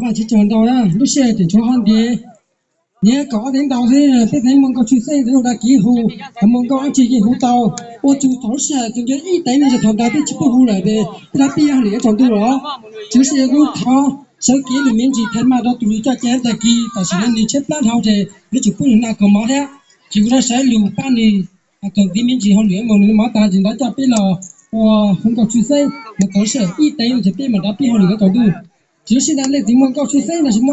Vaj tsib caug ntau na, lub sij hawm tseem tshuav ho ntev, ntev kom ob teev ntau xwb, peb teev muaj nkauj tshwj xeeb hu dag kiv hu, muaj nkauj dab tsi yeej hu tau. Ua txuj thaum lub sij hawm tseem yog ib teev no ces thaum ntawd peb tsis pub hu lawm ces peb dab pib hauj lwm yuav tsaus ntuj los. Tsis lub sij hawm kuv thov sawv kev lus me ntsis thaiv maj rau tus lus coj cai tag kis, tam sim no nws tshaib plab dhau ces yuav tsum pub nws noj kaus mov thiab. Ces kuv rov sawv lus pab nws, thaum ntxiv me ntsis hauj lwm mus nws mov tas ces nrov coj peb los ua hu nkauj tshwj xeeb, mas thaum lub sij hawm ib teev no ces peb mam rov pib hauj lwm yuav tsaus ntuj. Tsis lub sij hawm leej twg muaj nkauj tshwj xeeb no tsis muaj